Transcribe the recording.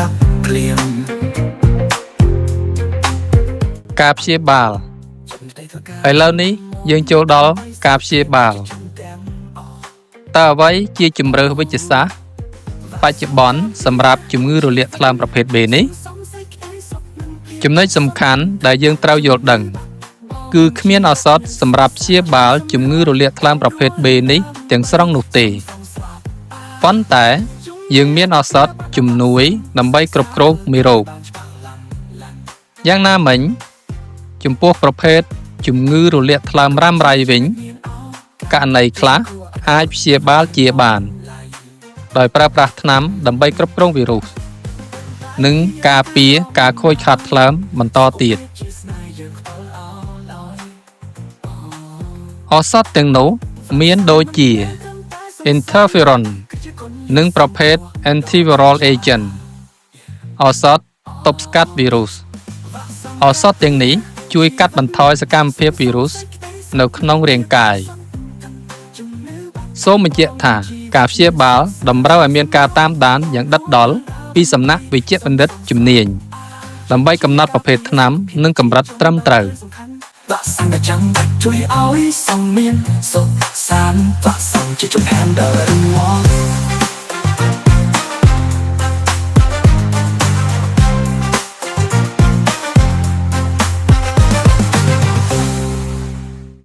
លាប់ភ្លាម ការព្យាបាលឥឡូវនេះយើងចូលដល់ការព្យាបាលតើអ្វីជាជម្រើសវិជ្ជសាស្ត្របច្ចុប្បន្នសម្រាប់ជំងឺរលាកថ្លើមប្រភេទ B នេះចំណុចសំខាន់ដែលយើងត្រូវយល់ដឹង គឺគ្មានឱសថសម្រាប់ព្យាបាលជំងឺរលាកថ្លើមប្រភេទ B នេះទាំងស្រុងនោះទេប៉ុន្តែយើងមានឱសថជំនួយដើម្បីគ្រប់គ្រងមេរោគយ៉ាងណាមិញ ចំពោះប្រភេទជំងឺរលាកថ្លើមរ៉ាំរ៉ៃវិញករណីខ្លះអាចព្យាបាលជាបាន ដោយប្រើប្រាស់ថ្នាំដើម្បីគ្រប់គ្រងវីរុសនិងការពារការខូចខាតថ្លើមបន្តទៀតឱសថទាំងនោះមានដូចជា Interferon និងប្រភេទ Antiviral Agent ឱសថទប់ស្កាត់វីរុសឱសថទាំងនេះជួយកាត់បន្ថយសកម្មភាពវីរុសនៅក្នុងរាងកាយសូមបញ្ជាក់ថាការព្យាបាលតម្រូវឲ្យមានការតាមដានយ៉ាងដិតដល់ពីសំណាក់វេជ្ជបណ្ឌិតជំនាញដើម្បីកំណត់ប្រភេទថ្នាំនិងកម្រិតត្រឹមត្រូវ វ៉ាក់សាំងដែលចាំបាច់ជួយឲ្យសងមានសុខសាន្តវ៉ាក់សាំងជាជំហានដ៏រឹងមាំ។